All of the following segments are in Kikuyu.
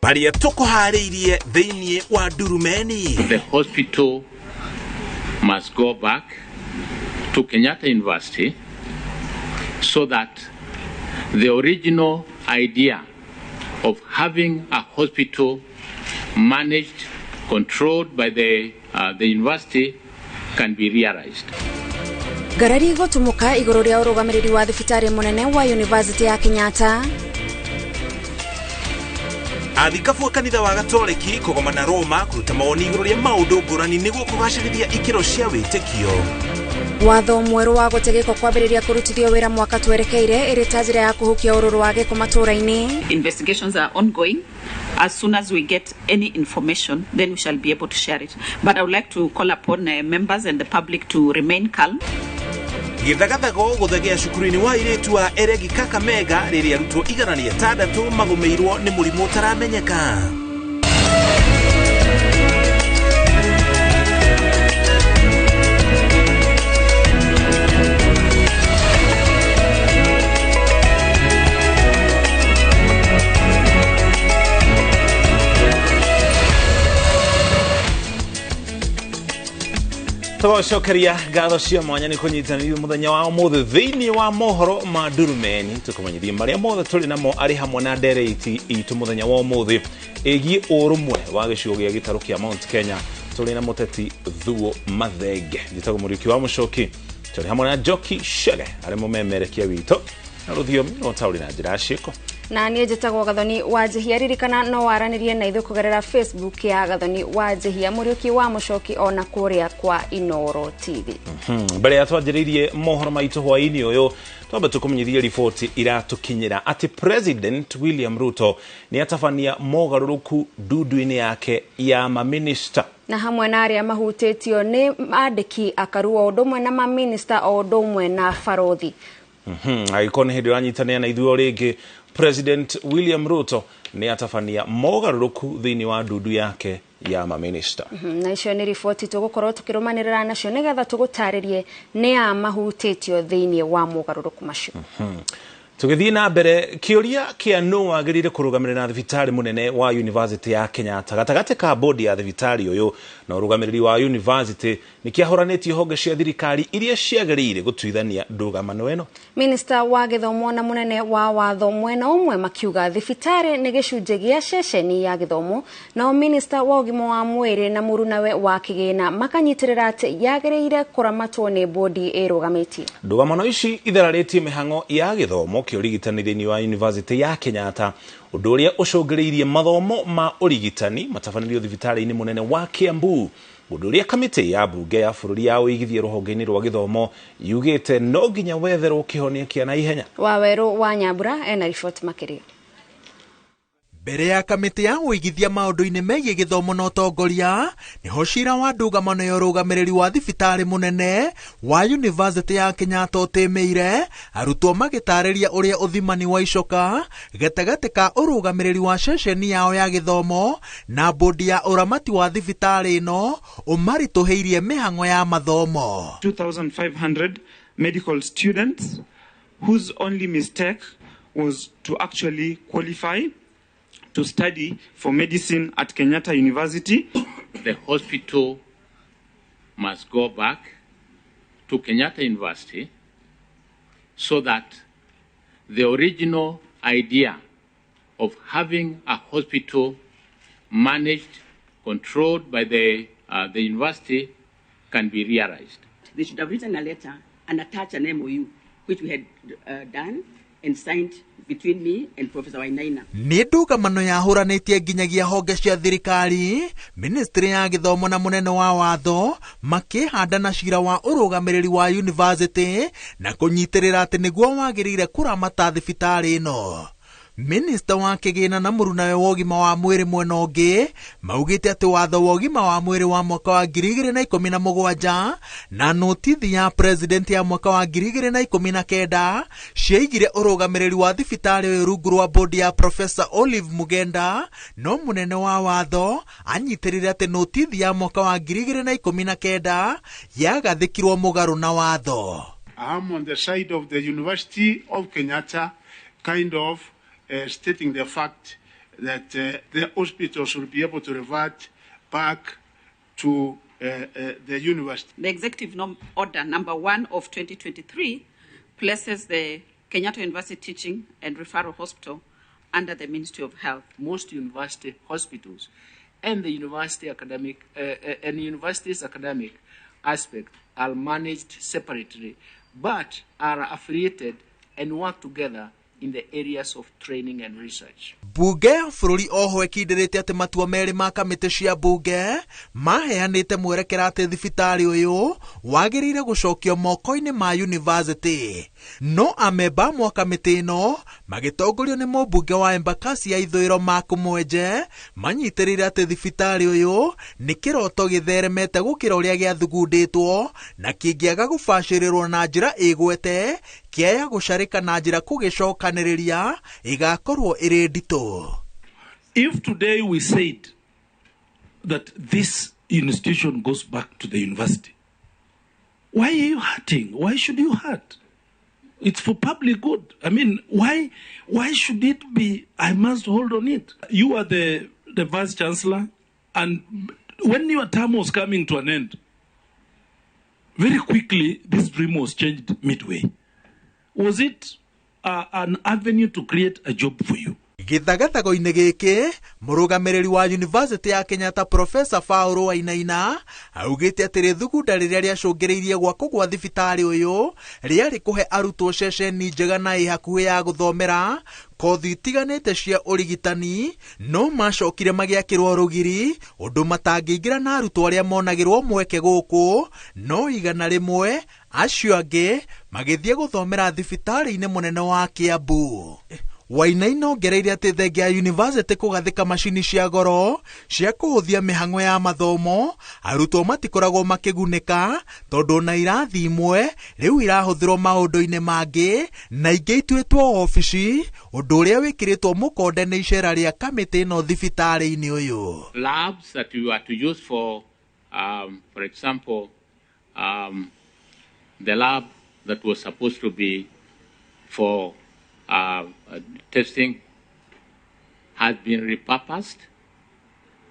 Marĩa tũkũharĩirie thĩinĩ wa Ndurumeni. The hospital must go back to Kenyatta University so that the original idea of having a hospital managed, controlled by the university can be realized. Ngarari gũtumũka igũrũ rĩa ũrũgamĩrĩri wa thibitarĩ mũnene wa University ya Kenyatta. Athikabu a kanitha wa Gatoliki kũgomana Roma kũruta mawoni igũrũ rĩa maũndũ ngũrani nĩguo kũgacĩrithia ikĩro cia wĩtĩkio. Watho mwerũ wa gũte gĩko kwambĩrĩria kũrutithio wĩra mwaka twerekeire ĩrĩ ta njĩra ya kũhukia ũrũrũ wa gĩko matũũra-inĩ. Investigations are ongoing. As soon as we get any information, then we shall be able to share it. But I would like to call upon members and the public to remain calm. Gĩthagathago gũthegea cukuru-inĩ wa airĩtu wa Eregi Kakamega rĩrĩa arutwo 106 magũmĩirwo nĩ mũrimũ ũtaramenyeka. Tũgacokeria ngatho cia mwanya nĩ kũnyitanĩria mũthenya wa ũmũthĩ thĩinĩ wa mohoro ma Ndurumeni, tũkũmenyithie marĩa mothe tũrĩ namo arĩ hamwe na ndereiti itũ mũthenya wa ũmũthĩ ĩgiĩ ũrũmwe wa gĩcigo gĩa gĩtarũ kĩa Mount Kenya. Tũrĩ na mũteti Thuo Mathenge, njĩtagwo Mũriũki wa Mũcoki, tũrĩ hamwe na Njoki Chege arĩ mũmemerekia witũ na rũthiomi no taũri na njĩra ya ciĩko. Na niĩ njĩtagwo Gathoni wa Njihia. Ririkana no waranĩrie na ithuĩ kũgerera Facebook ya Gathoni wa Njihia, Mũriũki wa Mũcoki, ona kũrĩa kwa Inoro TV. Mbere ya twanjĩrĩirie mohoro maitũ hwaĩ-inĩ ũyũ, twambe tũkũmenyithie riboti iratũkinyĩra atĩ President William Ruto nĩ atabania mogarũrũku ndundu-inĩ yake ya maminista. Na hamwe na arĩa mahutĩtio nĩ andĩki akaru o ũndũ ũmwe na maminista o ũndũ ũmwe na barothi. Angĩkorwo nĩ hĩndĩ ũranyitanĩra na ithuĩ o rĩngĩ, President William Ruto nĩ atabania mogarũrũku thĩinĩ wa ndundu yake ya maminista. Na icio nĩ riboti tũgũkorwo tũkĩrũmanĩrĩra nacio nĩgetha tũgũtarĩrie nĩ a mahutĩtio thĩinĩ wa mogarũrũku macio. Tũgĩthiĩ na mbere, kĩũria kĩa nũ wagĩrĩire kũrũgamĩrĩra thibitarĩ mũnene wa University ya Kenyatta gatagatĩ ka bodi ya thibitarĩ ũyũ na ũrũgamĩrĩri wa university nĩ kĩahũranĩtie honge cia thirikari iria ciagĩrĩire gũtuithania ndũgamano ĩno. Minista wa gĩthomo na mũnene wa watho mwena ũmwe makiuga thibitarĩ nĩ gĩcunjĩ gĩa ceceni ya gĩthomo, nao minista wa ũgima wa mwĩrĩ na mũrunawe wa kĩgĩna makanyitĩrĩra atĩ yagĩrĩire kũramatwo nĩ bodi ĩrũgamĩtie. Ndũgamano ici ithararĩtie mĩhang'o ya gĩthomo kĩa ũrigitani thĩinĩ wa University ya Kenyatta, ũndũ ũrĩa ũcũngĩrĩirie mathomo ma ũrigitani matabanĩrio thibitarĩ-inĩ mũnene wa Kiambu, ũndũ ũrĩa kamĩtĩ ya mbunge ya bũrũri ya ũigithia rũhonge-inĩ rwa gĩthomo yugĩte no nginya wetherwo kĩhonia kĩa naihenya. Wawerũ wa Nyambura ena riboti makĩria. Mbere ya kamĩtĩ ya ũigithia maũndũ-inĩ megiĩ gĩthomo na ũtongoria, nĩho cira wa ndũgamano ya ũrũgamĩrĩri wa thibitarĩ mũnene wa University ya Kenyatta ũtĩmĩire, arutwo magĩtarĩria ũrĩa ũthimani wa icoka gatagatĩ ka ũrũgamĩrĩri wa ceceni yao ya gĩthomo na bodi ya ũramati wa thibitarĩ ĩno ũmaritũhĩirie mĩhang'o ya mathomo. 2,500 medical students whose only mistake was to actually qualify to study for medicine at Kenyatta University. The hospital must go back to Kenyatta University so that the original idea of having a hospital managed, controlled by the university can be realized. They should have written a letter and attached an MOU, which we had done and signed between me and Professor Wainaina. Nĩ ndũgamano yahũranĩtie nginyagia honge cia thirikari, ministry ya gĩthomo na mũnene wa watho makĩhanda na cira wa ũrũgamĩrĩri wa university na kũnyitĩrĩra atĩ nĩguo wagĩrĩire kũramata thibitarĩ ĩno. Minista wa kĩgĩna na mũrunawe wa ũgima wa mwĩrĩ mwena ũngĩ maugĩte atĩ watho wa ũgima wa mwĩrĩ wa mwaka wa 2017 na notithi ya president ya mwaka wa 2019 ciaigire ũrũgamĩrĩri wa thibitarĩ ũyũ rungu rwa bodi ya Professor Olive Mugenda, no mũnene wa watho anyitĩrĩire atĩ notithi ya mwaka wa 2019 yagathĩkirwo mũgarũ na watho. I'm on the side of the University of Kenyatta, kind of stating the fact that the hospital should be able to revert back to the university. The Executive Order number 1 of 2023 places the Kenyatta University Teaching and Referral Hospital under the Ministry of Health. Most university hospitals and the university academic and university's academic aspect are managed separately, but are affiliated and work together in the areas of training and research. Bunge ya bũrũri oho ĩkindĩrĩte atĩ matua merĩ ma kamĩtĩ cia bunge maheanĩte mwerekera atĩ thibitarĩ ũyũ wagĩrĩire gũcokio moko-inĩ ma university. No amemba amwe a kamĩtĩ ĩno magĩtongorio nĩ mũmbunge wa Embakasi ya ithũĩro Mark Mwenje manyitĩrĩire atĩ thibitarĩ ũyũ nĩ kĩroto gĩtheremete gũkĩra ũrĩa gĩathugundĩtwo na kĩngĩaga gũbacĩrĩrwo na njĩra ĩgwete kĩaya gũcarĩka na njĩra kũgĩcokanĩrĩria ĩgakorwo ĩrĩ nditũ. If today we said that this institution goes back to the university, why are you hurting? Why should you hurt? It's for public good. I mean, why should it be? I must hold on it. You are the vice chancellor, and when your term was coming to an end, very quickly this dream was changed midway. Was it an avenue to create a job for you? Gĩthagathago-inĩ gĩkĩ mũrũgamĩrĩri wa University ya Kenyatta Professor Paul Wainaina augĩte atĩ rĩthugunda rĩrĩa rĩacũngĩrĩirie gwakwo gwa thibitarĩ ũyũ rĩarĩ kũhe arutwo ceceni njega na ĩ hakuhĩ ya gũthomera kothi itiganĩte cia ũrigitani, no macokire magĩakĩrwo rũgiri ũndũ matangĩingĩra na arutwo arĩa monagĩrwo mweke gũkũ no 100 acio angĩ magĩthiĩ gũthomera thibitarĩ-inĩ mũnene wa Kiambu. Wainaina ongereire atĩ thengia ya university kũgathĩka macini cia goro cia kũhũthia mĩhang'o ya mathomo arutwo matikoragwo makĩgunĩka tondũ na irathi imwe rĩu irahũthĩrwo maũndũ-inĩ mangĩ na ingĩ ituĩtwo obici, ũndũ ũrĩa wĩkĩrĩtwo mũkonde nĩ icera rĩa kamĩtĩ ĩno thibitarĩ-inĩ ũyũ. Labs that we are to use for, for example, the lab that was supposed to be for testing has been repurposed.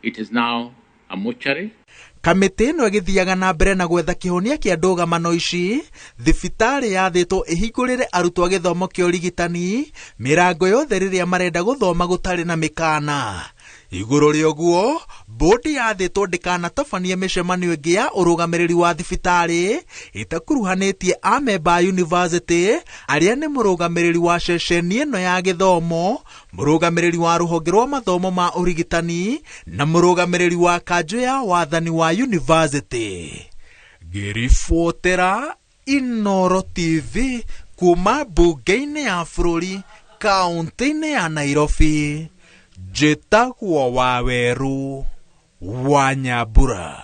It is now a mortuary. Kamĩtĩ ĩno ĩgĩthiaga na mbere na gwetha kĩhonia kĩa ndũgamano ici, thibitarĩ yathĩtwo ĩhingũrĩre arutwo a gĩthomo kĩa ũrigitani mĩrango yothe rĩrĩa marenda gũthoma gũtarĩ na mĩkana. Igũrũ rĩa ũguo, bodi yathĩtwo ndĩkanatabanie mĩcemanio ĩngĩ ya ũrũgamĩrĩri wa thibitarĩ ĩtakuruhanĩtie amemba a university arĩa nĩ mũrũgamĩrĩri wa ceceni ĩno ya gĩthomo, mũrũgamĩrĩri wa rũhonge rwa mathomo ma ũrigitani na mũrũgamĩrĩri wa kanjũ ya wathani wa university. Ngĩribotera Inooro TV kuma mbunge-inĩ ya bũrũri kaũntĩ-inĩ ya Nairobi, njĩtagwo Waweru wa Nyambura.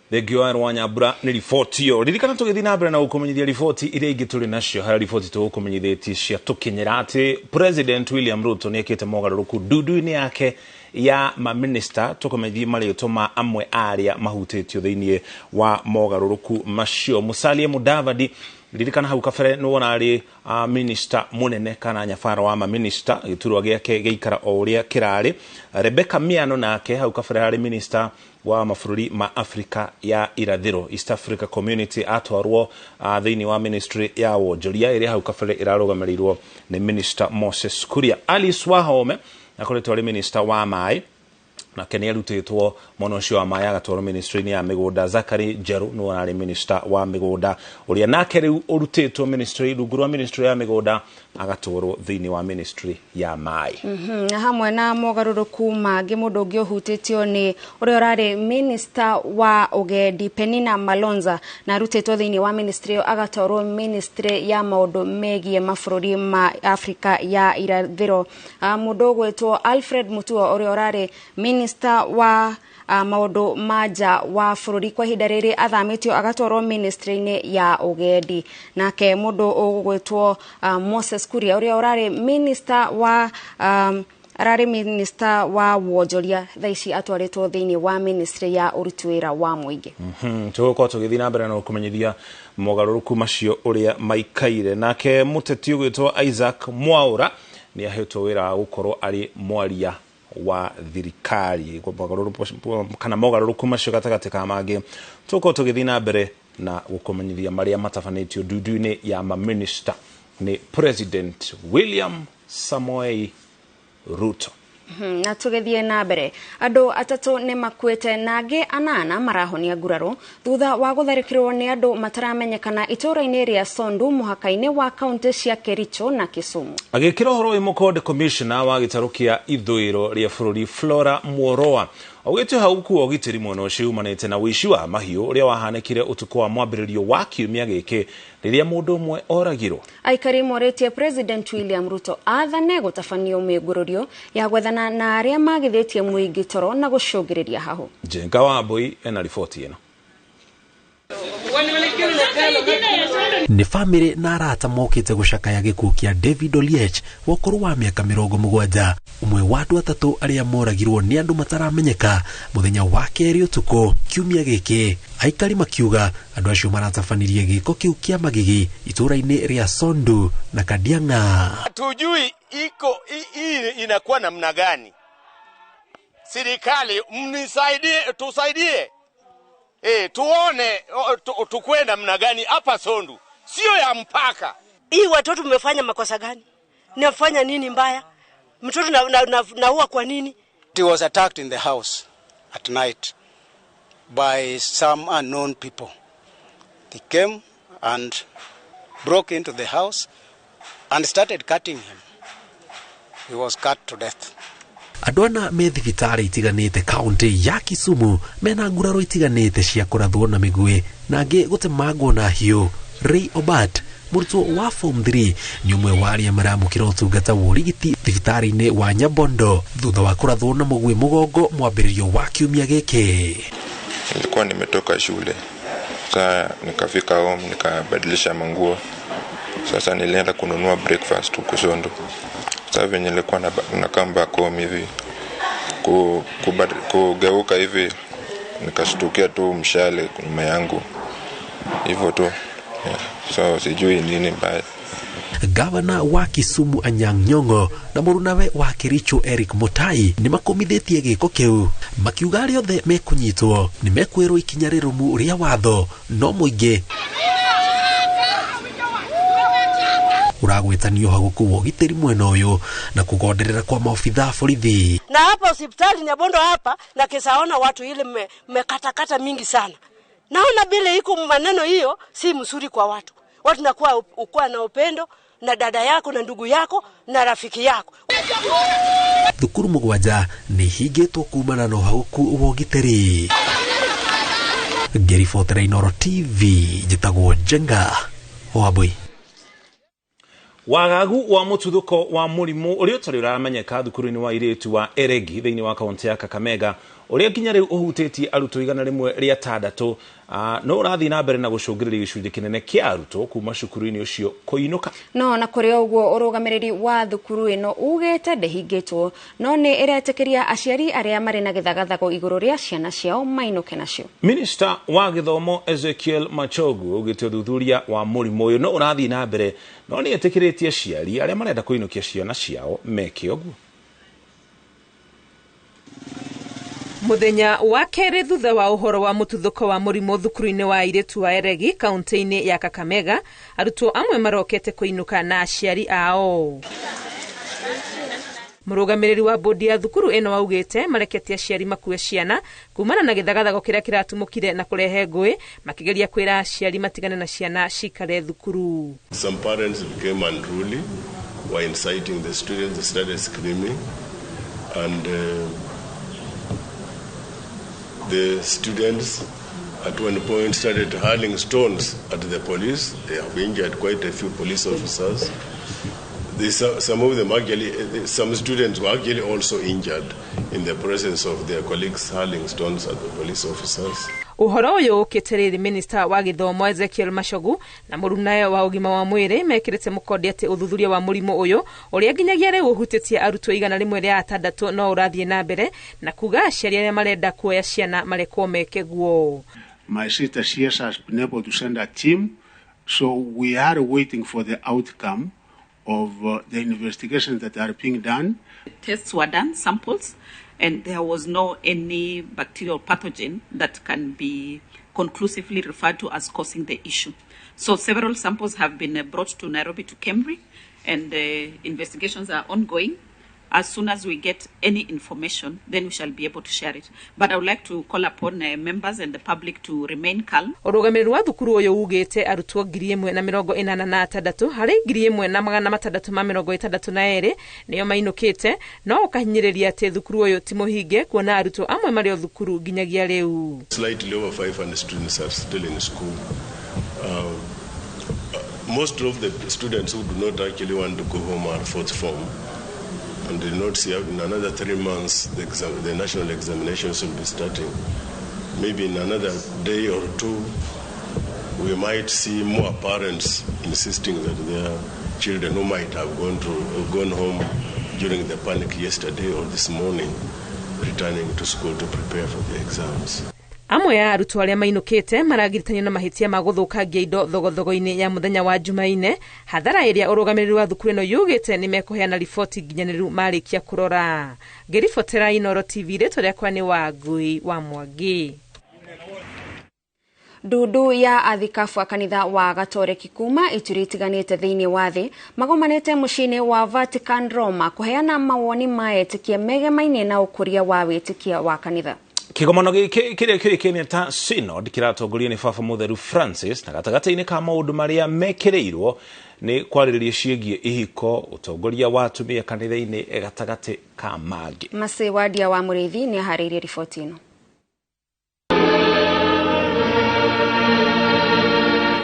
Thengio wa Nyambura nĩ riboti ĩyo. Ririkana tũgĩthiĩ na mbere na gũkũmenyithia riboti iria ingĩ tũrĩ nacio harĩa riboti tũgũkũmenyithĩtie cia tũkinyĩra atĩ President William Ruto nĩ ekĩte mogarũrũku ndundu-inĩ yake ya maminista. Tũkũmenyithie marĩtwa ma amwe arĩa mahutĩtio thĩinĩ wa mogarũrũku macio. Musalia Mudavadi, ririkana hau kabere nĩ wona arĩ minister mũnene kana nyabara wa maminista, gĩturwa gĩake gĩikara o ũrĩa kĩrarĩ. Rebecca Miano nake hau kabere arĩ minister wa mabũrũri ma Afrika ya irathĩro, East Africa Community, atwarwo thĩinĩ wa ministry ya wonjoria ĩrĩa hau kabere ĩrarũgamĩrĩirwo nĩ minister Moses Kuria. Alice Wahome akoretwo arĩ minister wa maĩ, nake nĩ arutĩtwo mwena ũcio wa maĩ agatwarwo ministry-inĩ ya mĩgũnda. Zachary Njeru nĩwe arĩ minister wa mĩgũnda ũrĩa nake rĩu ũrutĩtwo ministry rungu rwa ministry ya mĩgũnda agatwarwo thĩinĩ wa ministry ya maĩ. Na hamwe na mogarũrũku mangĩ, mũndũ ũngĩ ũhutĩtio nĩ ũrĩa ũrarĩ minister wa ũgendi Penina Malonza, na arutĩtwo thĩinĩ wa ministry ĩyo agatwarwo ministry ya maũndũ megiĩ mabũrũri ma Afrika ya irathĩro. Mũndũ ũgwĩtwo Alfred Mutua ũrĩa ũrarĩ minister wa maũndũ ma nja wa bũrũri kwa ihinda rĩrĩ athamĩtio agatwarwo ministry-inĩ ya ũgendi. Nake mũndũ ũgwĩtwo Moses Kuria ũrĩa ũrarĩ minister wa ararĩ minister wa wonjoria thaa ici atwarĩtwo thĩinĩ wa ministry ya ũruti wĩra wa mũingĩ. Tũgũkorwo tũgĩthiĩ na mbere na gũkũmenyithia mogarũrũku macio ũrĩa maikaire. Nake mũteti ũgwĩtwo Isaac Mwaura nĩ ahetwo wĩra wa gũkorwo arĩ mwaria wa thirikari kana mogarũrũku macio gatagatĩ ka mangĩ tũkorwo tũgĩthiĩ na mbere na gũkũmenyithia marĩa matabanĩtio ndundu-inĩ ya maminista nĩ President William Samoei Ruto. Na tũgĩthiĩ na mbere, andũ 3 nĩ makuĩte na angĩ 8 marahonia nguraro thutha wa gũtharĩkĩrwo nĩ andũ mataramenyekana itũũra-inĩ rĩa Sondu mũhaka-inĩ wa kaunti cia Kericho na Kisumu. Agĩkĩra ũhoro ũyũ mũkonde commissioner wa gĩtarũ kĩa ithũĩro rĩa bũrũri Flora Mworoa augĩte hau kuo ũgitĩri mwena ũcio umanĩte na ũici wa mahiũ ũrĩa wahanĩkire ũtukũ wa mwambĩrĩrio wa kiumia gĩkĩ rĩrĩa mũndũ ũmwe oragirwo. Aikari morĩtie President William Ruto athane gũtabanio mĩngũrũrio ya gwethana na arĩa magithĩtie mũingĩ toro na gũcũngĩrĩria hahũ. Njenga wa Mbui ena riboti ĩno. Nĩ famĩlĩ na arata mokĩte gũcakaya gĩkuũ kĩa David Oliech wa ũkũrũ wa mĩaka 70, ũmwe wa andũ 3 arĩa moragirwo nĩ andũ mataramenyeka mũthenya wa kerĩ ũtukũ kiumia gĩkĩ. Aikari makiuga andũ acio maratabanirie gĩko kĩu kĩa magigi itũũra-inĩ rĩa Sondu na Kadiang'a. Hatujui iko hii inakuwa namna gani. Serikali mnisaidie, tusaidie. Tuone tukue namna gani hapa Sondu. Sio ya mpaka. Hii watoto mmefanya makosa gani? Nafanya nini mbaya? Mtoto naua kwa nini? He was attacked in the house at night by some unknown people. They came and broke into the house and started cutting him. He was cut to death. Andũ ana me thibitarĩ itiganĩte kaunti ya Kisumu mena nguraro itiganĩte cia kũrathwo na mĩguĩ na angĩ gũtemangwo na hiũ. Ray Obat, mũrutwo wa form 3, nĩ ũmwe wa arĩa maramũkĩra ũtungata wa ũrigiti thibitarĩ-inĩ wa Nyabondo thutha wa kũrathwo na mũguĩ mũgongo mwambĩrĩrio wa kiumia gĩkĩ. Nilikuwa nimetoka shule, sasa nikafika home nikabadilisha manguo. Sasa nilienda kununua breakfast huko Sondu. Sasa venye nilikuwa na back home hivi kugeuka hivi nikashtukia tu mshale nyuma yangu hivyo tu. Yeah. So sijui nini mbaya. Gavana wa Kisumu Anyang' Nyong'o na mũrunawe wa Kericho Eric Mutai nĩ makomithĩtie gĩko kĩu makiuga arĩa othe mekũnyitwo nĩ mekwĩrwo ikinya rĩrũmu rĩa watho no mũingĩ ũragwĩtanio haguku wa ũgitĩri mwena ũyũ na kũgonderera kwa maobitha borithi. Na hapa hospitali Nyabondo hapa na kisaona watu ile mekatakata mingi sana. Naona bila iko maneno hiyo si mzuri kwa watu. Watu nakuwa ukua na upendo na dada yako na ndugu yako na rafiki yako. Thukuru 7 nĩ hingĩtwo kumana na ũhagũku wa ũgitĩri. Ngĩribotera Inooro TV njĩtagwo Njenga wa Mbui. Wagagu wa mũtuthũko wa mũrimũ ũrĩa ũtarĩ ũramenyeka thukuru-inĩ wa airĩtu wa Eregi thĩinĩ wa kaunti ya Kakamega ũrĩa nginya rĩu ũhutĩtie arutwo 106 no ũrathiĩ na mbere na gũcũngĩrĩria gĩcunjĩ kĩnene kĩa arutwo kuma cukuru-inĩ ũcio kũinũka. No na kũrĩ ũguo ũrũgamĩrĩri wa thukuru ĩno ugĩte ndĩhingĩtwo no nĩ ĩretĩkĩria aciari arĩa marĩ na gĩthagathago igũrũ rĩa ciana ciao mainũke nacio. Minista wa gĩthomo Ezekiel Machogu augĩte ũthuthuria wa mũrimũ ũyũ no ũrathiĩ na mbere no nĩ etĩkĩrĩtie aciari arĩa marenda kũinũkia ciana ciao meke ũguo. Muthenya wa kerĩ thutha wa ũhoro wa mũtuthũko wa mũrimũ thukuru-inĩ wa airĩtu wa Eregi kaunti-inĩ ya Kakamega, arutwo amwe marokete kũinũka na aciari ao. Mũrũgamĩrĩri wa bodi ya thukuru ĩno augĩte marekete aciari makue ciana kumana na gĩthagathago kĩrĩa kĩratumũkire na kũrehe ngũĩ, makĩgeria kwĩra aciari matigane na ciana cikare thukuru. Some parents became unruly, were inciting the students, they started screaming, and the students at one point started hurling stones at the police. They have injured quite a few police officers. Some of them actually, some students were actually also injured in the presence of their colleagues hurling stones at the police officers. Ũhoro ũyũ ũkĩte rĩrĩ Minista wa gĩthomo Ezekiel Machogu na mũrunawe wa ũgima wa mwĩrĩ mekĩrĩte mũkonde atĩ ũthuthuria wa mũrimũ ũyũ ũrĩa nginyagia rĩu ũhutĩtie arutwo 106 no ũrathiĩ na mbere na kuga aciari arĩa marenda kuoya ciana marekwo meke guo. My sister CS has been able to send a team, so we are waiting for the outcome of the investigations that are being done. Tests were done, samples, and there was no any bacterial pathogen that can be conclusively referred to as causing the issue. So several samples have been brought to Nairobi to KEMRI, and investigations are ongoing. As soon as we get any information, then we shall be able to share it. But I would like to call upon members and the public to remain calm. Ũrũgamĩrĩri wa thukuru ũyũ ugĩte arutwo 1,086 harĩ 1,662 nĩo mainũkĩte, no ũkahinyĩrĩria atĩ thukuru ũyũ ti mũhinge kuona arutwo amwe marĩ o thukuru nginyagia rĩu. Slightly over 500 students are still in school. Most of the students who do not actually want to go home are fourth form. And they not see in another 3 months the national examinations will be starting. Maybe in another day or two, we might see more parents insisting that their children who might have gone home during the panic yesterday or this morning, returning to school to prepare for the exams. Amwe ya arutwo arĩa mainũkĩte maragiritanio na mahĩtia ma gũthũkangia indo thogothogo-inĩ ya mũthenya wa Jumaine, hathara ĩrĩa ũrũgamĩrĩri wa thukuru ĩno yugĩte nĩ mekũheana riboti nginyanĩru marĩkia kũrora. Ngĩribotera Inooro TV, rĩtwa rĩakwa nĩ Wangui wa Mwangi. Ndundu ya athikabu a kanitha wa Gatoreki kuma ituri itiganĩte thĩinĩ wa thĩ magomanĩte mũciĩ-inĩ wa Vatican Roma kũheana mawoni ma etĩkia megemaine na ũkũria wa wĩtĩkia wa kanitha. Kĩgomano gĩkĩ kĩrĩa kĩũĩkaine ta Synod kĩratongorio nĩ Baba Mũtheru Francis, na gatagatĩ-inĩ ka maũndũ marĩa mekĩrĩirwo nĩ kwarĩrĩria ciĩgiĩ ihiko, ũtongoria wa atumia kanitha-inĩ gatagatĩ ka mangĩ. Masi Wadia wa Mũrĩithi nĩ aharĩirie riboti ĩno.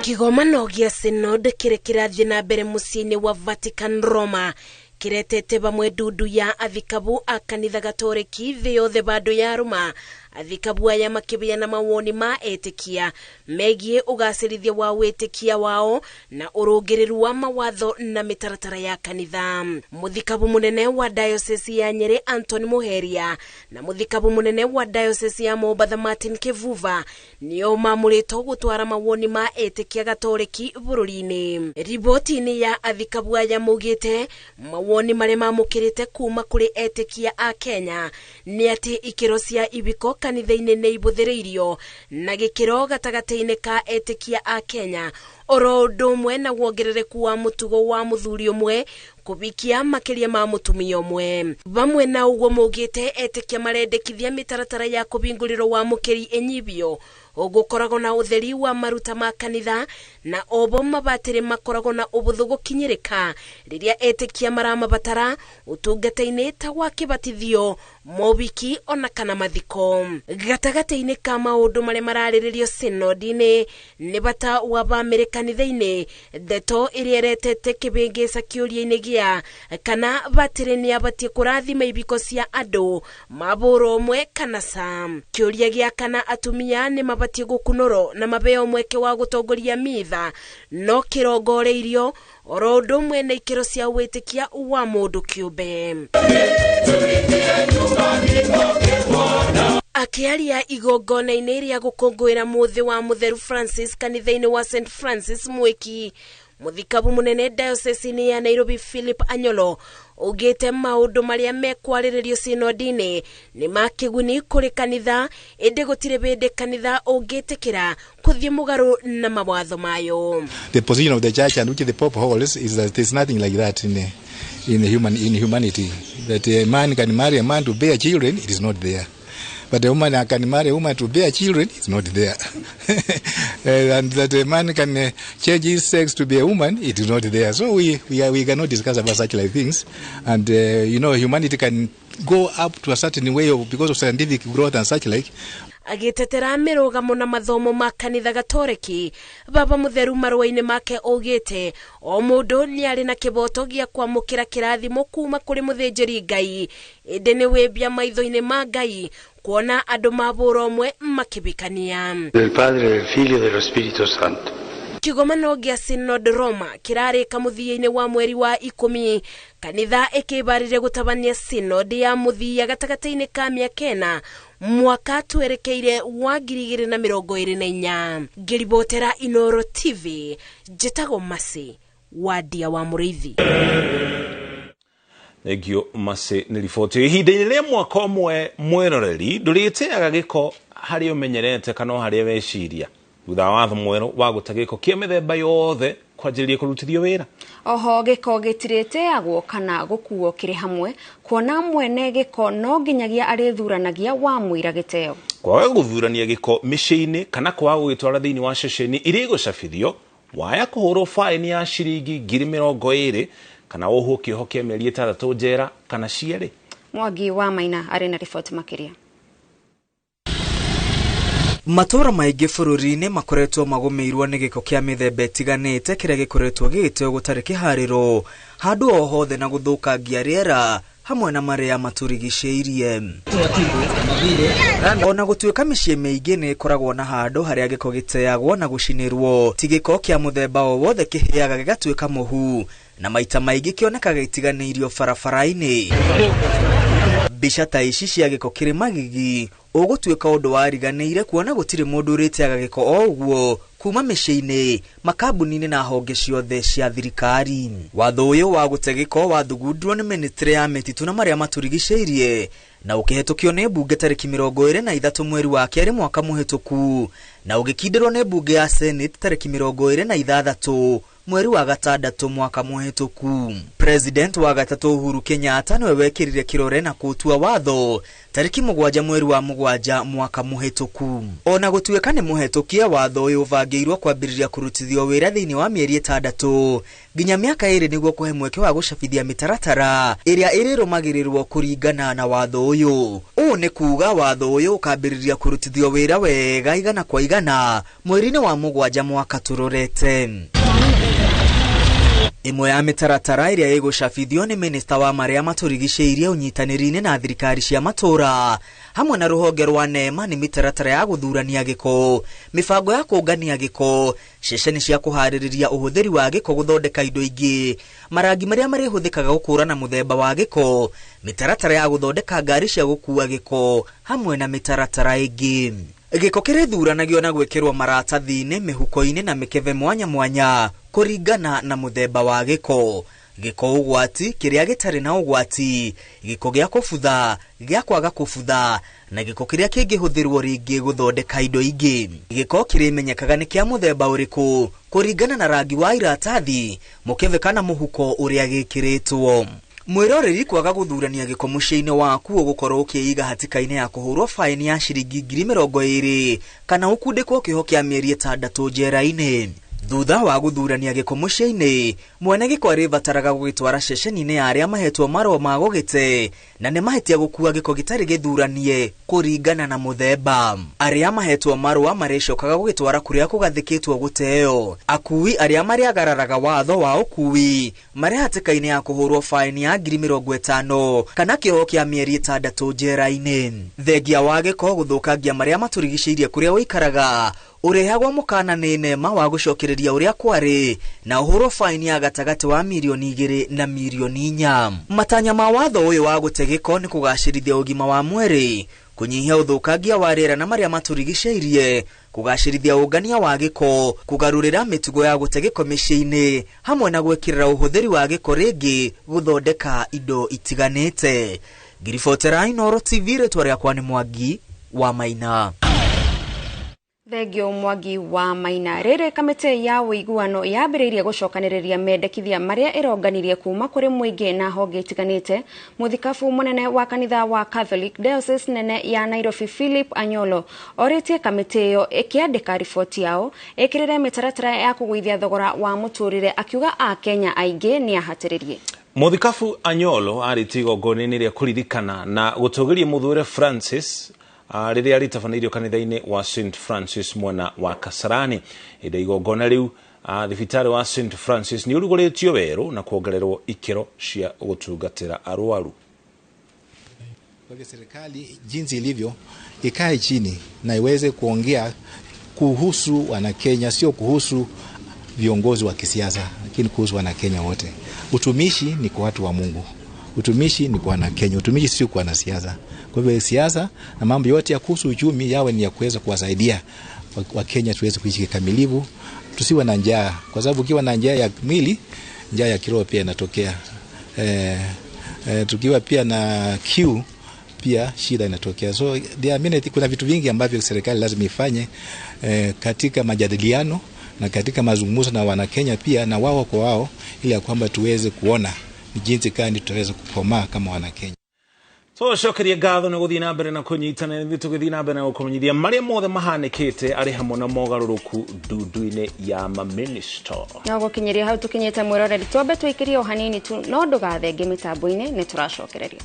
Kĩgomano gĩa Synod kĩrĩa kĩrathiĩ na mbere mũciĩ-inĩ wa Vatican Roma kiretete bamwe ndundu ya athikabu a kanitha Gatoreki thĩ yothe bado ya Roma. Athikabu aya makĩgĩa na mawoni ma etĩkia megiĩ ũgacĩrithia wa wĩtĩkia wao na ũrũngĩrĩru wa mawatho na mĩtaratara ya kanitha. Mũthikabu mũnene wa diocese ya Nyeri Anthony Muheria na mũthikabu mũnene wa diocese ya Mombatha Martin Kivuva nĩo mamũrĩtwo gũtwara mawoni ma etĩkia Gatoreki bũrũri-inĩ. Riboti-inĩ ya athikabu aya maugĩte mawoni marĩa mamũkĩrĩte kuma kũrĩ etĩkia a Kenya nĩ atĩ ikĩro cia ibiko kanitha-inĩ nĩ ibũthĩrĩirio na gĩkĩro gatagatĩ-inĩ ka etĩkia a Kenya, oro ũndũ ũmwe na wongerereku wa mũtugo wa mũthuri ũmwe kũbikia makĩria ma mũtumia ũmwe. Vamwe na ũguo maugĩte etĩkia marendekithia mĩtaratara ya kũbingũrĩrwo wa mũkĩri ĩnyibio ũgũkoragwo na ũtheri wa maruta ma kanitha na obo mabatĩrĩ makoragwo na ũbũthũ gũkinyĩrĩka rĩrĩa etĩkia maramabatara ũtungata-inĩ ta wa kĩbatithio, mobiki ona kana mathiko. Gatagatĩ-inĩ ka maũndũ marĩa mararĩrĩrio synod-inĩ nĩ bata wa bamĩrĩ kanitha-inĩ, ndeto ĩrĩa ĩretete kĩbĩngĩca kĩũria-inĩ gĩa kana batĩrĩ nĩ abatiĩ kũrathima ibiko cia andũ mabũrũ ũmwe kana ca. Kĩũria gĩa kana atumia nĩ mabatiĩ gũkunũrwo na mabeo mweke wa gũtongoria mitha no kĩrongoreirio oro ũndũ ũmwe na ikĩro cia wĩtĩkia wa mũndũ kĩũmbe. Akĩaria igongona-inĩ rĩa gũkũngũĩra mũthĩ wa Mũtheru Francis kanitha-inĩ wa St Francis Mwiki, mũthikabu mũnene diocese-inĩ ya Nairobi Philip Anyolo augĩte maũndũ marĩa mekwarĩrĩrio synod-inĩ nĩ ma kĩguni kũrĩ kanitha, ĩndĩ gũtirĩ hĩndĩ kanitha ũngĩtĩkĩra kũthiĩ mũgarũ na mawatho mayo. The position of the church and which the Pope holds is that there's nothing like that in humanity, that a man can marry a man to bear children, it is not there. But a woman can marry a woman to bear children, it's not there. And that a man can change his sex to be a woman, it is not there. So we cannot discuss about such like things. And, you know, humanity can go up to a certain way of, because of scientific growth and such like. Agĩtetera mĩrũgamo na mathomo ma kanitha Gatoreki, Baba Mũtheru marũa-inĩ make augĩte o mũndũ nĩ arĩ na kĩboto gĩa kwamũkĩra kĩrathimo kuma kũrĩ mũthĩnjĩri Ngai, ĩndĩ nĩ wĩmbia maitho-inĩ ma Ngai kuona andũ mabũra ũmwe makĩbikania. Del Padre, del Figlio e dello Spirito Santo. Kĩgomano gĩa Synod Roma kĩrarĩka mũthia-inĩ wa mweri wa 10, kanitha ĩkĩbarĩria gũtabania synod ya mũthia gatagatĩ-inĩ ka mĩaka ĩna mwaka twerekeire wa 2024. Ngĩribotera Inooro TV, njĩtagwo Masi Wadia wa Mũrĩithi. Thengio Masi nĩ riboti. Ihinda-inĩ rĩa mwaka ũmwe mwĩroreri ndũrĩteaga gĩko harĩa ũmenyerete kana o harĩa weciria thutha wa watho mwerũ wa gũte gĩko kĩa mĩthemba yothe kwanjĩrĩria kũrutithio wĩra. Oho gĩko gĩtirĩteagwo kana gũkuo kĩrĩ hamwe kuona mwene gĩko no nginyagia arĩthuranagia wa mũira gĩteo. Kwaga gũthurania gĩko mĩciĩ-inĩ kana kwaga gũgĩtwara thĩinĩ wa ceceni iria igũcabithio waya kũhũrwo faini ya ciringi 20,000 kana wohwo kĩoho kĩa mĩeri 6 njera kana cierĩ. Mwangi wa Maina arĩ na riboti makĩria. Matũra maingĩ bũrũri-inĩ makoretwo magũmĩirwo nĩ gĩko kĩa mĩthemba ĩtiganĩte kĩrĩa gĩkoretwo gĩgĩteo gũtarĩ kĩharĩro handũ o hothe na gũthũkangia rĩera hamwe na marĩa matũrigicĩirie. Ona gũtuĩka mĩciĩ mĩingĩ nĩ ĩkoragwo na handũ harĩa gĩko gĩteagwo na gũcinĩrwo, ti gĩko kĩa mũthemba o wothe kĩhĩaga gĩgatuĩka mũhu na maita maingĩ kĩonekaga gĩtiganĩirio barabara-inĩ. Mbica ta ici cia gĩko kĩrĩ magigi ũgũtuĩka ũndũ wariganĩire kuona gũtirĩ mũndũ ũrĩteaga gĩko o ũguo kuma mĩciĩ-inĩ, makambuni-inĩ na honge ciothe cia thirikari. Watho ũyũ wa gũte gĩko wathugundirwo nĩ ministry ya mĩtitũ na marĩa matũrigicĩirie na ũkĩhetũkio nĩ mbunge tarĩki 23 mweri wa kerĩ mwaka mũhĩtũku na ũgĩkindĩrwo nĩ mbunge ya Senate tarĩki 26 mweri wa gatandatũ mwaka mũhĩtũku. President wa gatatũ Uhuru Kenyatta niwe wekĩrire kĩrore na kũtua watho tarĩki 7 mweri wa 7 mwaka mũhĩtũku. Ona gũtuĩka nĩ mũhetũkie, watho ũyũ ũbangĩirwo kwambĩrĩria kũrutithio wĩra thĩinĩ wa mĩeri 6 nginya mĩaka 2 nĩguo kũhe mweke wa gũcabithia mĩtaratara ĩrĩa ĩrĩrũmagĩrĩrwo kũringana na watho ũyũ. Ũũ nĩ kuga watho ũyũ ũkambĩrĩria kũrutithio wĩra wega 100 kwa 100 mweri-inĩ wa 7 mwaka tũrorete. Ĩmwe ya mĩtaratara ĩrĩa ĩgũcabithio nĩ minista wa marĩa matũrigicĩirie ũnyitanĩri-inĩ na thirikari cia matũra hamwe na rũhonge rwa NEMA nĩ mĩtaratara ya gũthurania gĩko, mĩbango ya kũngania gĩko, ceceni cia kũharĩrĩria ũhũthĩri wa gĩko gũthondeka indo ingĩ, marangi marĩa marĩhũthĩkaga gũkũrana mũthemba wa gĩko, mĩtaratara ya gũthondeka ngari cia gũkua gĩko hamwe na mĩtaratara ĩngĩ. Gĩko kĩrĩthuranagio na gwĩkĩrwo maratathi-inĩ, mĩhuko-inĩ na mĩkebe mwanya mwanya kũringana na mũthemba wa gĩko. Gĩko ũgwati, kĩrĩa gĩtarĩ na ũgwati, gĩko gĩa kũbutha, gĩa kwaga kũbutha na gĩko kĩrĩa kĩngĩhũthĩrwo rĩngĩ gũthondeka indo ingĩ. Gĩko kĩrĩmenyekaga nĩ kĩa mũthemba ũrĩkũ kũringana na rangi wa iratathi, mũkebe kana mũhuko ũrĩa gĩkĩrĩtwo. Mwĩroreri kwaga gũthurania gĩko mũciĩ-inĩ waku ũgũkorwo ũkĩiga hatĩka-inĩ ya kũhũrwo faini ya ciringi 20,000 kana ũkundĩkwo kĩoho kĩa mĩeri 6 njera-inĩ. Thutha wa gũthurania gĩko mũciĩ-inĩ, mwene gĩko arĩbataraga gũgĩtwara ceceni-inĩ ya arĩa mahetwo marũa ma gũgĩte na nĩ mahĩtia gũkua gĩko gĩtarĩ gĩthuranie kũringana na mũthemba. Arĩa mahetwo marũa marĩcokaga gũgĩtwara kũrĩa kũgathĩkĩtwo gũteo. Akui arĩa marĩagararaga watho wa ũkui marĩ hatĩka-inĩ ya kũhũrwo faini ya 50,000 kana kĩoho kĩa mĩeri 6 njera-inĩ. Thengia wa gĩko gũthũkangia marĩa matũrigicĩirie kũrĩa ũikaraga ũrehagwo mũkana nĩ NEMA wa gũcokereria ũrĩa kwarĩ na ũhũrwo faini ya gatagatĩ wa 2 million na 4 million. Matanya ma watho ũyũ wa gũte gĩko nĩ kũgacĩrithia ũgima wa mwĩrĩ, kũnyihia ũthũkangia wa rĩera na marĩa matũrigicĩirie, kũgacĩrithia ũngania wa gĩko, kũgarũrĩra mĩtugo ya gũte gĩko mĩciĩ-inĩ hamwe na gwĩkĩrĩra ũhũthĩri wa gĩko rĩngĩ gũthondeka indo itiganĩte. Ngiribotera Inooro TV, rĩtwa rĩakwa nĩ Mwangi wa Maina. Thengio Mwangi wa Maina. Rĩrĩ kamĩtĩ ya ũiguano yambĩrĩirie gũcokanĩrĩria mendekithia marĩa ĩronganirie kuma kũrĩ mũingĩ na honge itiganĩte. Mũthikabu mũnene wa kanitha wa Catholic Diocese nene ya Nairobi Philip Anyolo orĩtie kamĩtĩ ĩyo ĩkĩandĩka riboti yao ĩkĩrĩre mĩtaratara ya kũgũithia thogora wa mũtũrĩre, akiuga Akenya aingĩ nĩ ahatĩrĩrie. Mũthikabu Anyolo arĩtie igongona-inĩ rĩa kũririkana na gũtũgĩria mũthure Francis rĩrĩa rĩtabanĩirio kanitha-inĩ wa St Francis mwena wa Kasarani. Hĩndĩ igongona rĩu thibitarĩ wa St Francis nĩ ũrugũrĩtio werũ na kuongererwo ikĩro cia gũtungatĩra arwaru. Kwa hivyo serikali jinsi ilivyo ikae chini na iweze kuongea kuhusu Wanakenya, sio kuhusu viongozi wa kisiasa, lakini kuhusu Wanakenya wote. Utumishi ni kwa watu wa Mungu. Utumishi ni kwa Wanakenya, utumishi sio kwa wanasiasa. Kwa hivyo siasa na mambo yote ya kuhusu uchumi yawe ni ya kuweza kuwasaidia Wakenya tuweze kuishi kikamilifu Tusiwe na njaa, kwa sababu ukiwa na njaa ya mwili, njaa ya kiroho pia inatokea. Tukiwa pia na kiu pia shida inatokea. So there are many, kuna vitu vingi ambavyo serikali lazima ifanye katika majadiliano na katika mazungumzo na Wanakenya pia na wao kwa wao, ili ya kwamba tuweze kuona ni jinsi gani tutaweza kukomaa kama Wanakenya. Tũcokerie ngatho nĩ gũthiĩ na mbere na kũnyitana ithuĩ tũgĩthiĩ na mbere na gũkũmenyithia marĩa mothe mahanĩkĩte arĩ hamwe na mogarũrũku ndundu-inĩ ya maminista. No gũkinyĩria hau tũkinyĩte mwĩroreri, twambe tũikĩrie o hanini tu, no ndũgathenge mĩtambo-inĩ, nĩ tũracokereria.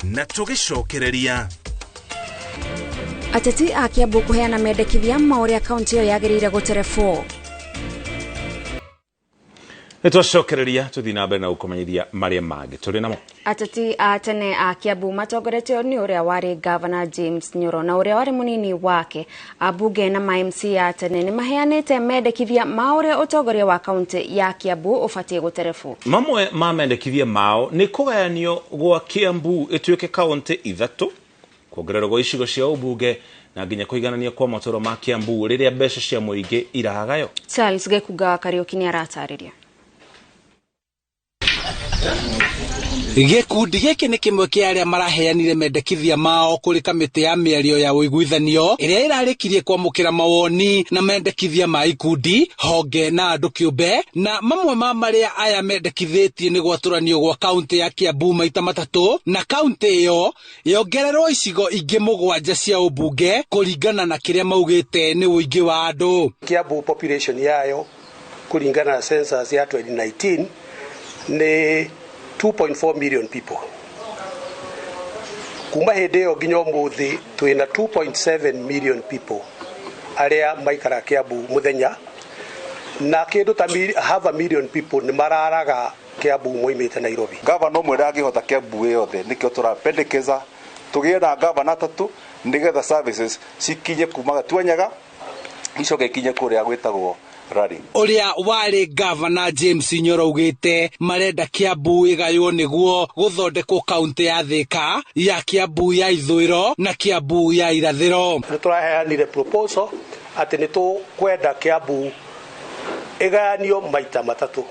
Na tũgĩcokereria ateti a Kiambu kũheana mendekithia ma ũrĩa kaunti ĩyo yagĩrĩire gũterebwo. Nĩtwacokereria tũthiĩ na mbere na gũkũmenyithia marĩa mangĩ tũrĩ namo. Ateti a tene a Kiambu matongoretio nĩ ũrĩa warĩ Gavana James Nyoro na ũrĩa warĩ mũnini wake. Ambunge na ma MC a tene nĩ maheanĩte mendekithia ma ũrĩa ũtongoria wa kaunti ya Kiambu ũbatiĩ gũterebwo. Mamwe ma mendekithia mao nĩ kũgayanio gwa Kiambu ĩtuĩke kaunti ithatũ, kuongererwo gwa icigo cia ũmbunge na nginya kũiganania kwa matũũra ma Kiambu rĩrĩa mbeca cia mũingĩ iragayo. Charles Gĩkunga wa Kariũki nĩ aratarĩria. Gĩkundi gĩkĩ nĩ kĩmwe kĩa arĩa maraheanire mendekithia mao kũrĩ kamĩtĩ ya mĩario ya ũiguithanio ĩrĩa ĩrarĩkirie kwamũkĩra mawoni na mendekithia ma ikundi, honge na andũ kĩũmbe, na mamwe ma marĩa aya mendekithĩtie nĩ gwatũranio gwa kaunti ya Kiambu maita matatũ na kaunti ĩyo yongererwo icigo ingĩ 7 cia ũmbunge kũringana na kĩrĩa maugĩte nĩ ũingĩ wa andũ. Kiambu population yayo kũringana na census ya 2019 nĩ 2.4 million people. Kuma hĩndĩ ĩyo nginya ũmũthĩ twĩna 2.7 million people arĩa maikara Kiambu mũthenya, na kĩndũ ta half a million people nĩ mararaga Kiambu moimĩte Nairobi. Gavana ũmwe ndangĩhota Kiambu yothe, nĩkĩo tũrapendekeza tũgĩe na gavana atatũ nĩgetha services cikinye kuma Gatuanyaga icoke ikinye kũrĩa gwĩtagwo Rari. Ũrĩa warĩ Gavana James Nyoro augĩte marenda Kiambu ĩgaywo nĩguo gũthondekwo kaunti ya Thika, ya Kiambu ya ithũĩro na Kiambu ya irathĩro. Nĩ tũraheanire proposal atĩ nĩ tũkwenda Kiambu ĩgayanio maita matatũ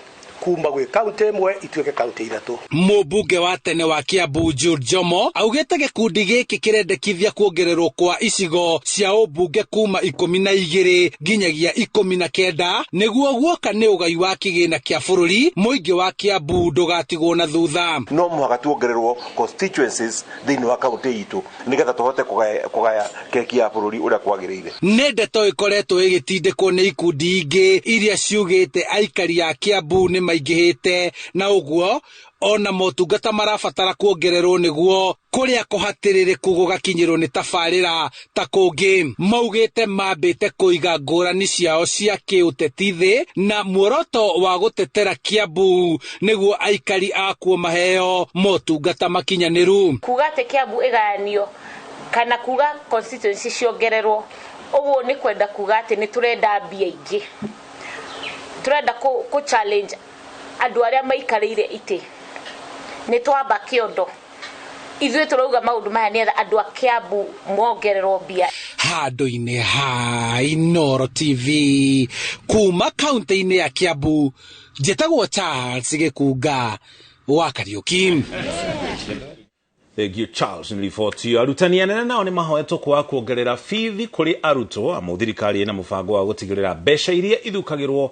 kuma gwĩ kaunti ĩmwe ituĩke kaunti ithatũ. Mũmbunge wa tene wa Kiambu Jude Jomo augĩte gĩkundi gĩkĩ kĩrendekithia kuongererwo kwa icigo cia ũmbunge kuma 12 nginyagia 19 nĩguo guoka nĩ ũgai wa kĩgĩna kĩa bũrũri mũingĩ wa Kiambu ndũgatigwo na thutha. No mũhaka tuongererwo constituencies thĩinĩ wa kaunti itũ nĩgetha tũhote kũgaya keki ya bũrũri ũrĩa kwagĩrĩire. Nĩ ndeto ĩkoretwo ĩgĩtindĩkwo nĩ ikundi ingĩ iria ciugĩte aikari a Kiambu nĩ maingĩhĩte na ũguo ona motungata marabatara kuongererwo nĩguo kũrĩa kũhatĩrĩrĩku gũgakinyĩrwo nĩ tabarĩra ta kũngĩ. Maugĩte mambĩte kũiga ngũrani ciao cia kĩũteti thĩ na muoroto wa gũtetera Kiambu nĩguo aikari akuo maheo motungata makinyanĩru. Kuga atĩ Kiambu ĩgayanio kana kuga constituency ciongererwo ũguo nĩ kwenda kuga atĩ nĩ tũrenda mbia ingĩ, tũrenda kũ challenge andũ arĩa maikarĩire itĩ. Nĩ twamba kĩondo ithuĩ tũrauga maũndũ maya nĩgetha andũ a Kiambu mongererwo mbia. Handũ-inĩ ha Inooro TV kuma kaunti-inĩ ya Kiambu, njĩtagwo Charles Gĩkunga wa Kariũki. Thank you Charles nĩ riboti. Arutani anene nao nĩ mahoetwo kwaga kuongerera bithi kũrĩ arutwo amu thirikari ĩna mũbango wa gũtigĩrĩra mbeca iria ithukagĩrwo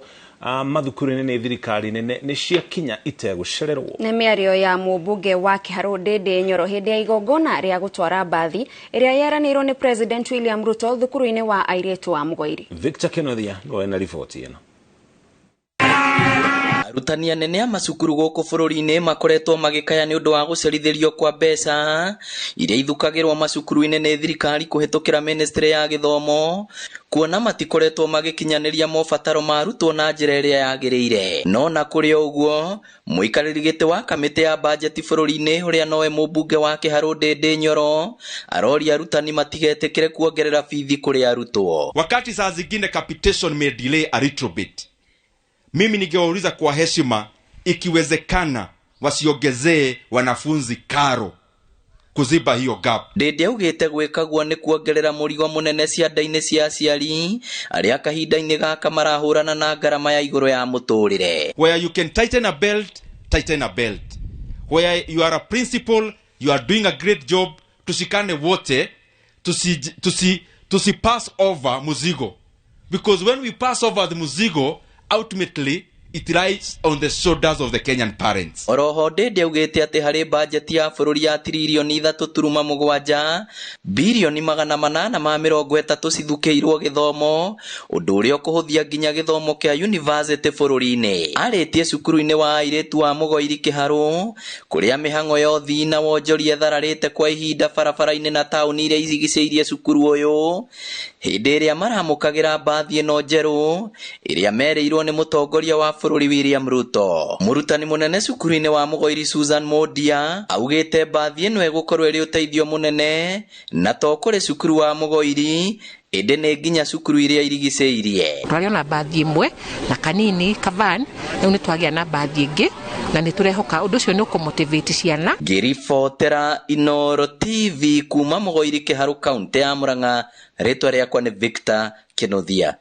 mathukuru-inĩ nĩ thirikari nene nĩ ciakinya itegũcererwo. Nĩ mĩario ya mũmbunge wa Kĩharũ Ndĩndĩ Nyoro hĩndĩ ya igongona rĩa gũtwara mbathi ĩrĩa yeranĩirwo nĩ President William Ruto thukuru-inĩ wa airĩtu wa Mũgoiri. Victor Kenothia nĩwe na riboti ĩno. Arutani anene a macukuru gũkũ bũrũri-inĩ makoretwo magĩkaya nĩ ũndũ wa gũcerithĩrio kwa mbeca iria ithukagĩrwo macukuru-inĩ nĩ thirikari kũhĩtũkĩra ministry ya gĩthomo, kuona matikoretwo magĩkinyanĩria mobataro ma arutwo na njĩra ĩrĩa yagĩrĩire. No na kũrĩ o ũguo, mũikarĩri gĩtĩ wa kamĩtĩ ya bajeti bũrũri-inĩ ũrĩa nowe mũmbunge wa Kĩharũ Ndĩndĩ Nyoro aroria arutani matigetĩkĩre kuongerera bithi kũrĩ arutwo. Wakati saa zingine capitation may delay a little bit, mimi ningewauliza kwa heshima, ikiwezekana wasiongezee wanafunzi karo. kuziba hiyo gap. Ndindi augite gwikagwo ni kuongerera murigo munene cianda-inĩ cia aciari aria kahinda-inĩ gaka marahũrana na ngarama ya igũrũ ya mũtũrĩre. Where you can tighten a belt, tighten a belt. Where you are a principal, you are doing a great job. Tushikane wote, tusi pass over muzigo. Because when we pass over the muzigo, ultimately it lies on the shoulders of the Kenyan parents. Oroho Ndindi augite ati hari bajeti ya bururi ya tiririoni 3.7 bilioni 830 cithukiirwo githomo undu uria ukuhuthia nginya githomo kia university bururi-ini. Aritie cukuru-ini wa airitu wa Mugoiri Kiharu kuria mihango ya uthii na wonjoria ĩthararĩte kwa ihinda barabara-inĩ na taũni iria icigicĩirie cukuru ũyũ hĩndĩ ĩrĩa maramũkagĩra mbathi ĩno njerũ ĩrĩa merĩirwo nĩ mũtongoria wa bũrũri William Ruto. Mũrutani mũnene cukuru-inĩ wa Mugoiri Susan Modia augĩte mbathi ĩno ĩgũkorwo ĩrĩ ũteithio mũnene na to kũrĩ cukuru wa Mugoiri ĩndĩ nĩ nginya cukuru iria irigicĩirie. Twarĩ ona mbathi ĩmwe na kanini kavan, rĩu nĩ twagĩa na mbathi ĩngĩ na nĩ tũrehoka ũndũ ũcio nĩ ũkũmotivate ciana. Ngĩribotera Inooro TV kuma Mugoiri Kiharu kaunti ya Murang'a, rĩtwa rĩakwa nĩ Victor Kinuthia.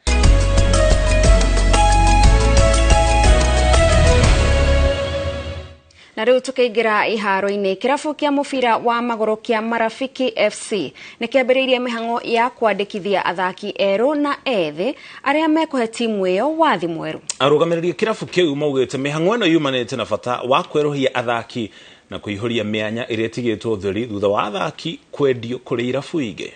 Na riu tukiingira iharo-ini kirabu kia mubira wa maguru kia Marafiki FC ni kiambiriirie mihango ya kwandikithia athaki eru na ethi aria mekuhe timu iyo wathi mweru. Arugamiriri kirabu kiu maugite mihango ino yumanite na bata wa kweruhia athaki na kuihuria mianya iria itigitwo theri thutha wa athaki kwendio kuri irabu ingi.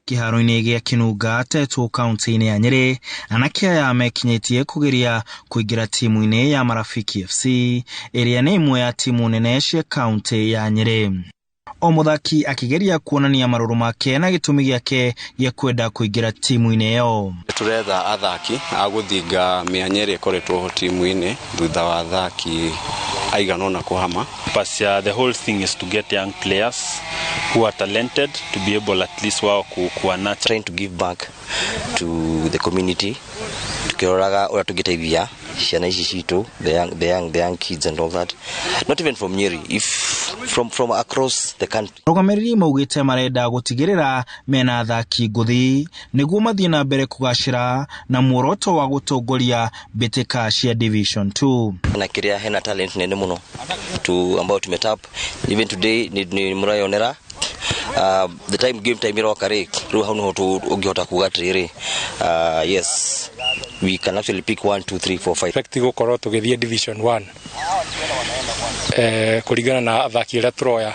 Kiharo-inĩ gĩa Kinunga Tetwo kaunti-inĩ ya Nyĩrĩ, anake aya mekinyĩtie kũgeria kũingĩra timu-inĩ ya Marafiki FC ĩrĩa nĩ ĩmwe ya timu nene cia kaunti ya Nyĩrĩ. O mũthaki akĩgeria kuonania marũrũ make na gĩtũmi gĩake gĩa kwenda kũingĩra timu-inĩ ĩyo. Tũretha athaki a gũthinga mĩanya ĩrĩa ĩkoretwo ho timu-inĩ thutha wa athaki aigana ũna kũhama. But the whole thing is to get young players who are talented to be able at least wao kuwa trying to give back to the community, tukiroraga uria tungiteithia ciana ici citu, the young kids and all that, not even from Nyeri, if from across the country. Arũgamĩrĩri maugĩte marenda gũtigĩrĩra mena athaki ngũthi nĩguo mathiĩ na mbere kũgacĩra na muoroto wa gũtongoria mbĩtĩka cia Division 2. Na kĩrĩa hena talent nene mũno tu ambao tumetap even today ni murayonera. The time game time iroka ri riu hau niho tungihota kuga atiriri, yes, we can actually pick 1 2 3 4 5. Expect gukorwo tugithie Division 1 kuringana na athaki aria turoya,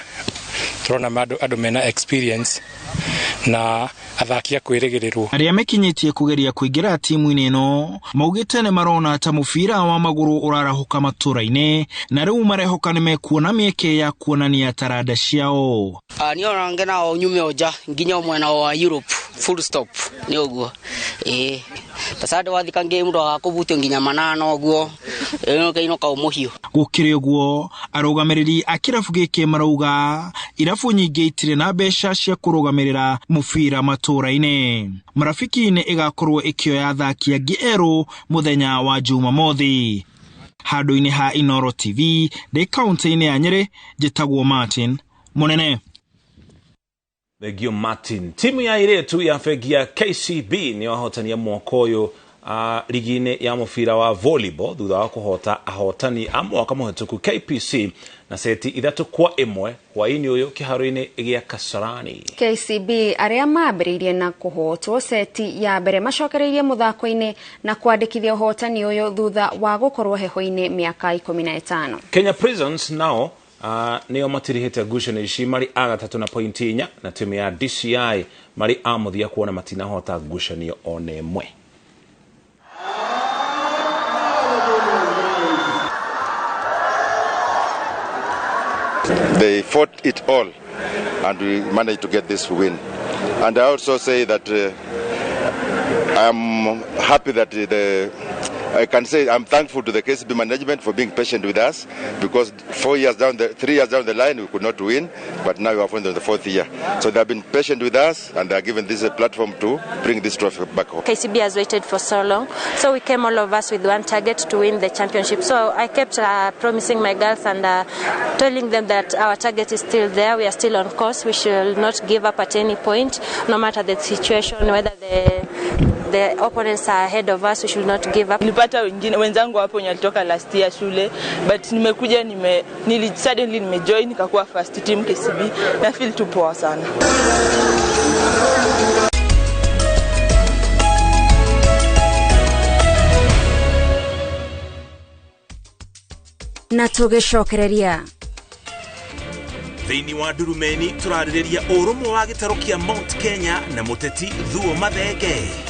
turona andu mena experience na athaki a kwĩrĩgĩrĩrwo. Arĩa mekinyĩtie kũgeria kũingĩra timu-inĩ ĩno maugĩte nĩ marona ta mũbira wa magũrũ ũrarahũka matũra-inĩ na rĩu marehoka nĩ mekuona mĩeke ya kuonania taranda ciao. Niĩ ona ngena nyume o nja nginya mwena wa Europe full stop nĩ ũguo. Tasande wathika ngame ndwagakũbutio nginya manana ũguo ĩno kaũmũhiũ. Gũkĩrĩ ũguo arũgamĩrĩri a kĩrabu gĩkĩ marauga irabu nyingĩ itirĩ na mbeca cia kũrũgamĩrĩra mũbira matũra-inĩ. Marafiki nĩ ĩgakorwo ĩkĩoya athaki angĩ erũ mũthenya wa Jumamothi. Handũ-inĩ ha Inooro TV ndĩ kaunti-inĩ ya Nyĩrĩ, njĩtagwo Martin Mũnene. Thengio Martin. Timu ya airĩtu ya bengi ya KCB nĩ wahotania mwaka ũyũ ligi-inĩ ya mũbira wa volleyball thutha wa kũhota ahotani a mwaka mũhetũku KPC na seti 3-1 hwaĩ-inĩ ũyũ kĩharo-inĩ gĩa Kasarani. KCB arĩa mambĩrĩirie na kũhotwo seti ya mbere macokereirie mũthako-inĩ na kwandĩkithia ũhotani ũyũ thutha wa gũkorwo heho-inĩ mĩaka 15. Kenya Prisons nao nĩo matirihĩte ngucanio ici marĩ a gatatũ na pointi 4 na timu ya DCI marĩ a mũthia kuona matinahota ngucanio ona ĩmwe. They fought it all and we managed to get this win. And I also say that I'm happy that the I can say I'm thankful to the KCB management for being patient with us, because 3 years down the line we could not win, but now we are on the fourth year. So they have been patient with us, and they are given this a platform to bring this trophy back home. KCB has waited for so long, so we came all of us with one target, to win the championship. So I kept promising my girls and telling them that our target is still there, we are still on course, we should not give up at any point, no matter the situation, whether the opponents are ahead of us, we should not give up. Nilipata wengine wenzangu hapo wenye walitoka last year shule, but nimekuja suddenly nimejoin nikakuwa first team KCB na feel tu poa sana. Na tũgĩcokereria Thĩinĩ wa Ndurumeni tũrarĩrĩria ũrũmwe wa gĩtarũ kĩa Mount Kenya na mũteti Thuo Mathenge.